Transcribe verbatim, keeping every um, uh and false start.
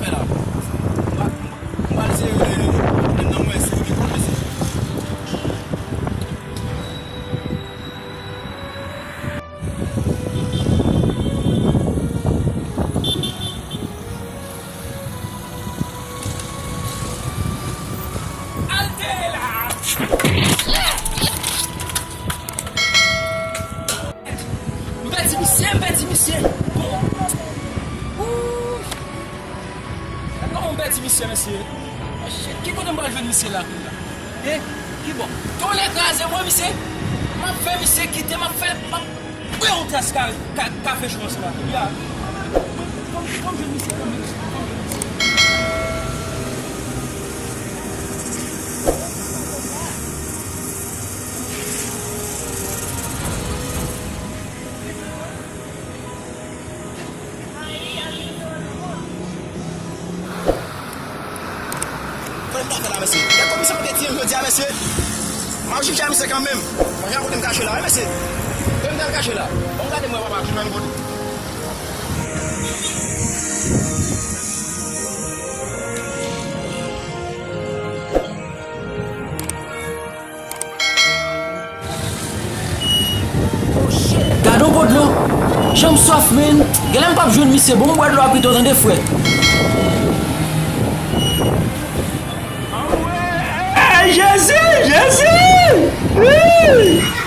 Fè la. M pa, m pa, m pral sere nan mwen si ou gen pwoblèm, mesye. Alte la! M pèdi misye, m pèdi misye. Bon. Ooh. Kòman m pèdi misye, mesye? Oh, shit, ki kote m pral jwenn misye la kounye a? Eh, ki bò? Tonnè kraze mwen, misye. M ap fè misye kite, m ap fè, m ap bwè yon tas ka-, ka-, kafe chou ansanm avè l. Ya. Fò m, fò m jwenn misye kanmenm. Fò m jwenn misye. Kote m ta fè la, mesye? Gad komisè mete ti jodi a, mesye. M ap jije misye kanmenm. Mwen jan kote m kache la, wi, mesye. Kote m ta kache la? Bon, gade mwen, papa, ki menm kote. Gad on po dlo. Jan m swaf, menn. Genlè m p ap jwenn misye. Bon, m bwè dlo a pito, tande, frè. Ay, Jezi! Jezi! Wi!